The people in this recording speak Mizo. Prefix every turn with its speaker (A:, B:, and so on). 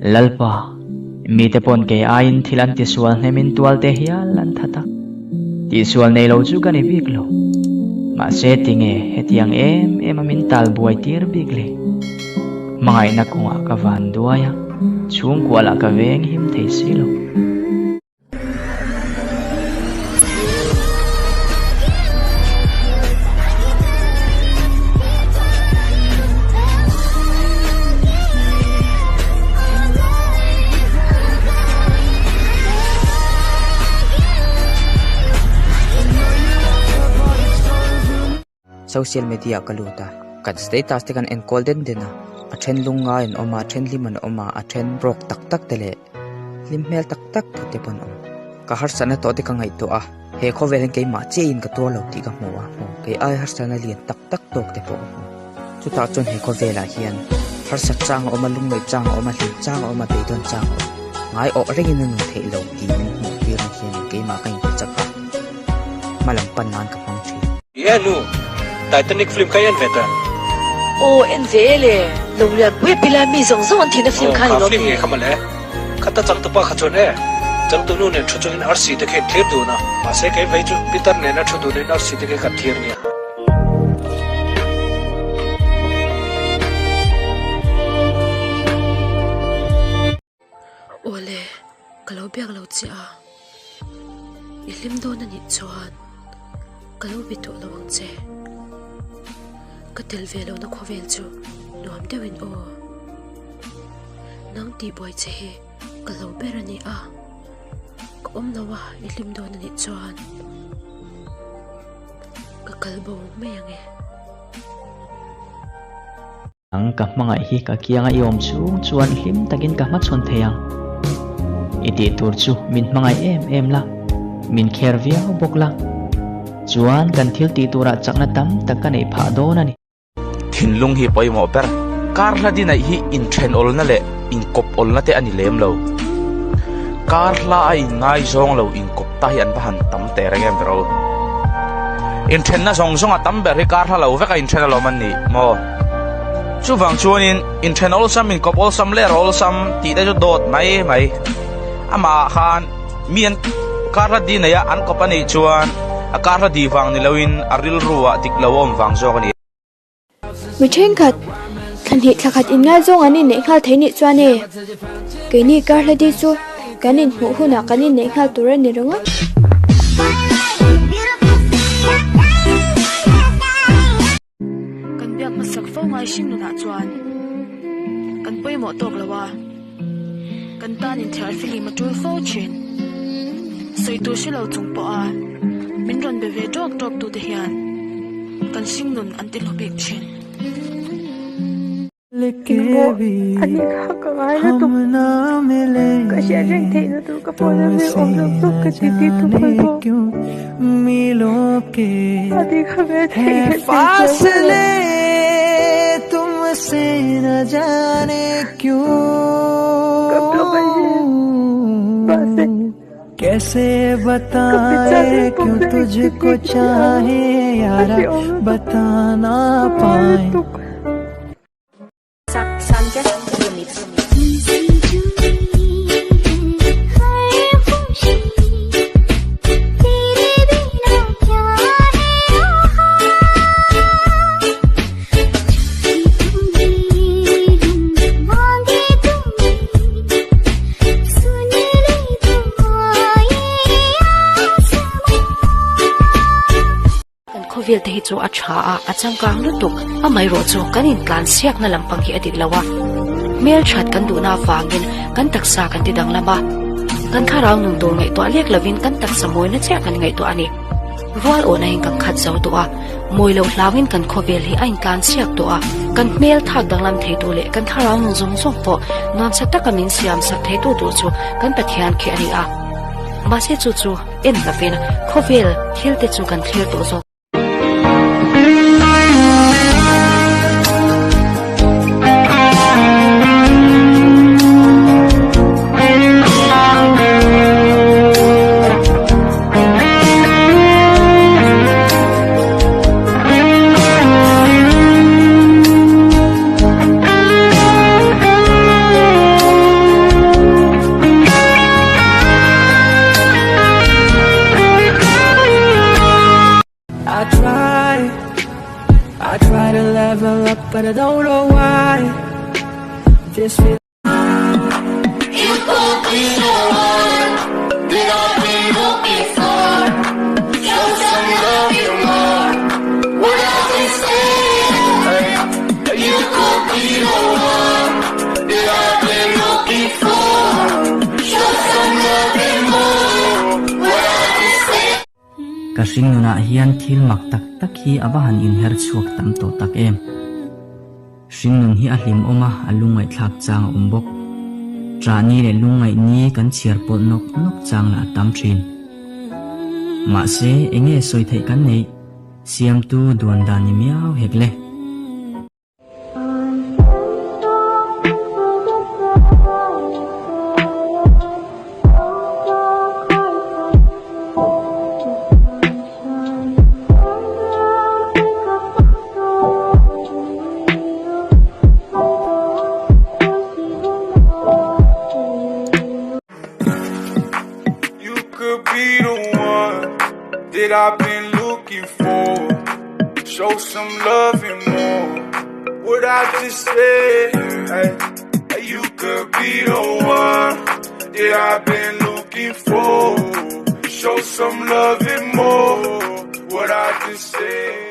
A: Lalpa, mite pawn kei aiin thil an tisual hnemin tualte hial an that a. Tihsual nei lo chu ka ni bik lo. Mahse tinge hetiang em em a min tal buai tir bik le? Hmangaihna kawngah ka van duai a, chhungkua lah ka veng him thei si lo.
B: Social media ka lut a, kan status te kan enkawl den den a, a then lungngai an awm a, a then hlim an awm a, a then rawk tak tak te leh hlim hmel tak tak put te pawh an awm. Ka harsatna tawh te ka ngaihtuah a, he khawvel hian keimah chiahin ka tuar lo tih ka hmu a, kei ai harsatna lian tak tak tawk te pawh ka hmu. Chutah chuan he khawvelah hian harsat chang a awm a, lungngaih chang a awm a, hlim chang a awm a, beidawn chang a awm. Ngai awh rengin a nun theih lo tih min hmuh tir ang hian keimah ka inpe chak a, hma lam pan nan ka hmang thin.
C: Ye nu, Titanic film kha i en ve ta?
D: Aw en ve e le, lo lian pui a pila mi zawng zawng an thihna film kha ni
C: lawm ni. Aw kha film nge kha mawle, khata changtupa kha chuan e, changtu nu nen thu chungin arsi te kha in thlir dun a, mahse kei vei chu pitar nena thu dunin arsi te kha kan thlir nia.
D: Awle, ka lo biak lo che a, i hlim dawn a nih chuan ka lo bi tawh lo ang che. Ka tel ve lohna khawvel chu nuam deuhin aw. Nang tihbuai che hi ka lo ber a ni a, ka awm lo a i hlim dawn a nih chuan. Ka kal bo mai ang e.
A: Ang ka hmangaih hi ka kianga i awm chhung chuan hlim takin ka hmachhawn thei ang. I tih tur chu min hmangaih em em la, min kher viau bawk la. Chuan kan thil tih turah chakna tam tak ka neih phah dawn a ni.
E: Thinlung hi pawimawh ber. Kar hla dinaih hi inthenawlna leh inkawpawlna te a ni lem lo. Kar hla a inngaizawng lo inkawp ta hi an va han tam teh reng em bro. Inthenna zawng zawng a tam ber hi kar hla lo vek a inthen alawm an nih maw. Chuvang chuanin inthen awlsam, inkawp awlsam leh rawlsam tih te chu dawt mai mai. Amah ah khan mi an kar hla di nei a an kawp a nih chuan a kar hla di vang ni loin a rilru ah dik lo a awm vang zawk a ni.
F: Mi thenkhat, thla hnih thla khat inngaizawng an inneih nghal thei nih chuan e, keini kar hla di chu kan inhmuh hunah kan inneih nghal tur a ni ringawt.
D: Kan biak hmasak fo ngai hring nunah chuan kan pawimawh tawk lo a, kan tan inthiar filim a tul fo thin. Sawi tur hre lo chung pawha min rawn be ve tawk tawk tute hian kan hring nun an ti hlu bik thin.
F: Engmaw a nih kha ka ngai lutuk. Ka hriat reng theihna tur ka phone a mi awm lo chu ka ti ti thuk mai bawk. A nih kha ve theih theih chiang lo. Ka block a hi mahse ka pe chak reng bawk na engtin nge ka tih ang a hreawm lutuk ka ngai lutuk.
D: Kan khawvel te hi chu a tha a, a changkang lutuk. Amaherawh chu kan intlan siakna lampang hi a dik lo a. Hmelthat kan duhna avangin kan taksa kan ti danglam a. Kan thlarau nun tur ngaihtuah lek lovin kan taksa mawina chiah kan ngaihtuah a ni. Rual awhna in kan khat zo tawh a, mawi loh hlauin kan khawvel hi a intlan siak tawh a. Kan hmel thak danglam theitu leh kan thlarau nun zawng zawng pawh nuamsa taka min siam sak theitu tur chu kan Pathian khi a ni a. Mahse chu chu en lovin khawvel thil te chu kan thlir tawh zawk.
A: Ka hringnunah hian thil mak tak tak hi a va han inher chhuak tam tawh tak em. Hringnun hi a hlimawm a, a lungngaihthlak chang a awm bawk. Ṭahni leh lungngaihni kan chhiar pawlh nawk nawk chang lah a tam ṭhin. Mahse, eng nge sawi theih kan neih? Siamtu duan dan ni miau hek le.
G: You could be the one that I've been looking for Show some love and more What I just said hey, You could be the one that I've been looking for Show some love and more What I just said.